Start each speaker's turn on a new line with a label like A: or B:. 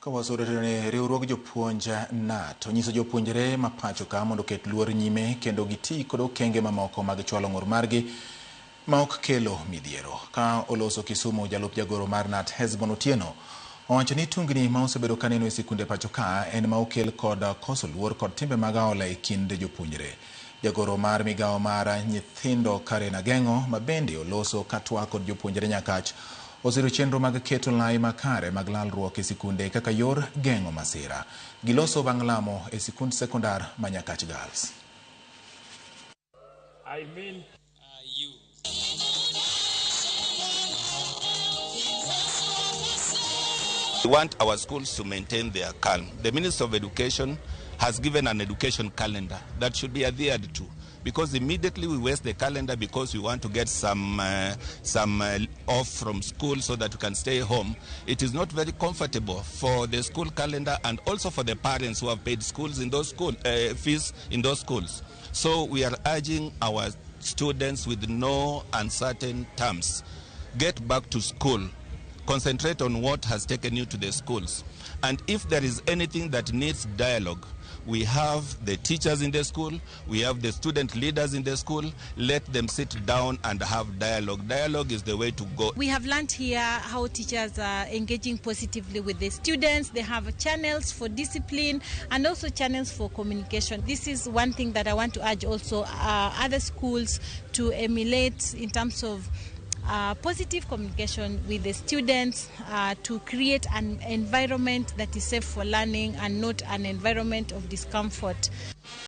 A: Ka wasore ne riwruog jopuonj KNUT onyiso jopuonjre ma pacho ka mondo oket luor nyime kendo giti kod okenge mamoko mag chwalo ng'ur margi ma ok kelo midhiero. Ka oloso Kisumu, jalup jagoro mar KNUT Hesbon Otieno owacho ni tungni ma osebedo kaneno e sikunde pacho ka en ma okel kod koso luor kod timbe mag aola e kind jopuonjre. Jagoro mar migawo mar nyithindo Karen Ageng'o ma bende oloso ka twak kod jopuonjre Nyakach osiro chenro mag keto lai makare mag lalruok e sikunde kaka yor geng'o masira. Giloso bang' lamo e sikund sekondar ma Nyakach Girls.
B: I mean
C: you.
D: We want our schools to maintain their calm. The Minister of Education has given an education calendar that should be adhered to, because immediately we waste the calendar because we want to get some off from school so that we can stay home. It is not very comfortable for the school calendar and also for the parents who have paid schools in those school fees in those schools. So we are urging our students with no uncertain terms, get back to school. Concentrate on what has taken you to the schools. And if there is anything that needs dialogue, we have the teachers in the school, we have the student leaders in the school. Let them sit down and have dialogue. Dialogue is the way to go.
E: We have learned here how teachers are engaging positively with the students. They have channels for discipline and also channels for communication. This is one thing that I want to urge also other schools to emulate in terms of positive communication with the students, to create an environment that is safe for learning and not an environment of discomfort.